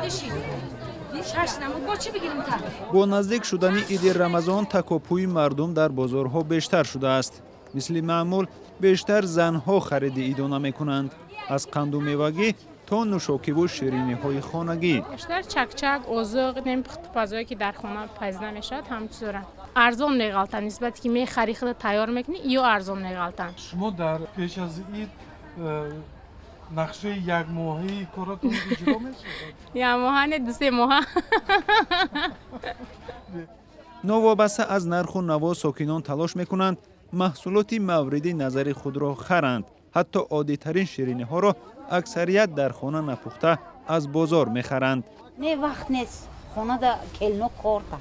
Ши шаш намуд бо чӣ бигирим та? Бо наздик шудани иди Рамазон такопӯи мардум дар бозорҳо бештар шудааст. Мисли маъмул, бештар занҳо хариди идона мекунанд, аз қанду мевагӣ то нӯшокиву шириниҳои хонагӣ. Бештар чакчак, озуқ, нем, пухтупазое, ки дар хона пазида мешавад, ҳам чизора арзон меғалтанд, нисбате ки мехари, худа тайёр мекунӣ, ё арзон меғалтанд. Шумо дар пеш аз ид нақшаи якмоҳаи коратон иҷро мешавад? Якмоҳа не, 2-се моҳа. Новобаста аз нарху наво, сокинон талош мекунанд, маҳсулоти мавриди назари худро харанд. Ҳатто оддитарин шириниҳоро аксарият дар хона напухта, аз бозор мехаранд. Не, вақт нест, хонада келино корда.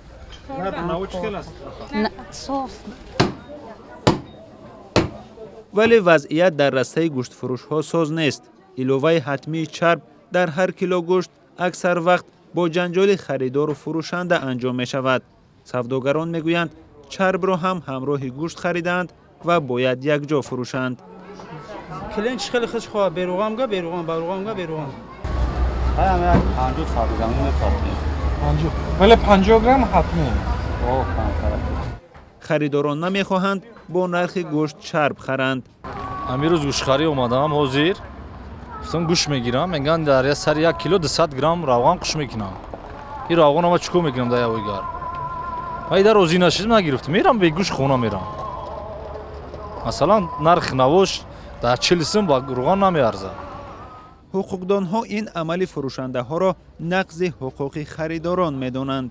Наво чӣ хел аст? Соз. Вале вазъият дар растаи гӯштфурӯшҳо соз нест. Иловаи ҳатмии чарб дар ҳар кило гӯшт аксар вақт бо ҷанҷоли харидору фурӯшанда анҷом мешавад. Савдогарон мегӯянд, чарбро ҳам ҳамроҳи гӯшт харидаанд ва бояд якҷо фурӯшанд. Клиент чӣ хеле хуш хоҳад, беруғам га беруғам, баруғам га беруғам. Ҳам як 50 100 грамм мефурӯшем. 50, вале 50 грамм ҳатмӣ. Харидорон намехоҳанд бо нархи гӯшт чарб харанд. Амирӯз гӯштхарӣ омадам, ҳозир гуфтам, гӯшт мегирам, мегӯянд, дар сари 1 кило 200 грамм равған қуш мекунам. Ин равғанро ма чӣ кор мекунам дар явойгар? Ма ида розӣ нашидам, нагирифтам, мерам, бегӯшт хона мерам. Масалан, нархи навош дар 40 сум ба равған намеарзад. Ҳуқуқдонҳо ин амали фурӯшандаҳоро нақзи ҳуқуқи харидорон медонанд.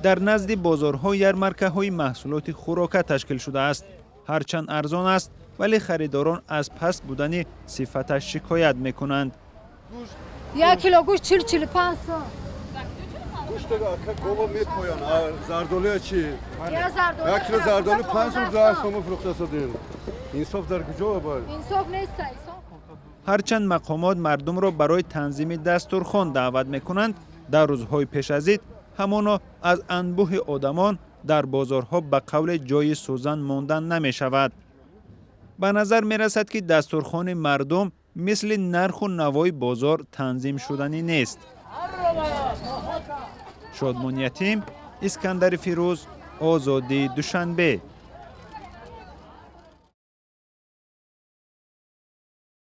Дар назди бозорҳо ярмаркаҳои маҳсулоти хӯрока ташкил шудааст. Ҳарчанд арзон аст, вале харидорон аз паст будани сифаташ шикоят мекунанд. 1 кило гӯшт 40-45 сом. Гова мепоян, зардолуя чи? 1 кило зардолу 5 сом, 10 сому фурӯхта содем. Инсоф дар куҷо бояд? Инсоф нест. Ҳарчанд мақомот мардумро барои танзими дастурхон даъват мекунанд, дар рӯзҳои пеш аз ид ҳамоно аз анбӯҳи одамон дар бозорҳо ба қавле ҷои сӯзан мондан намешавад. Ба назар мерасад, ки дастурхони мардум мисли нарху навои бозор танзим шуданӣ нест. Шодмон Ятим, Искандари Фирӯз, Озодӣ, Душанбе.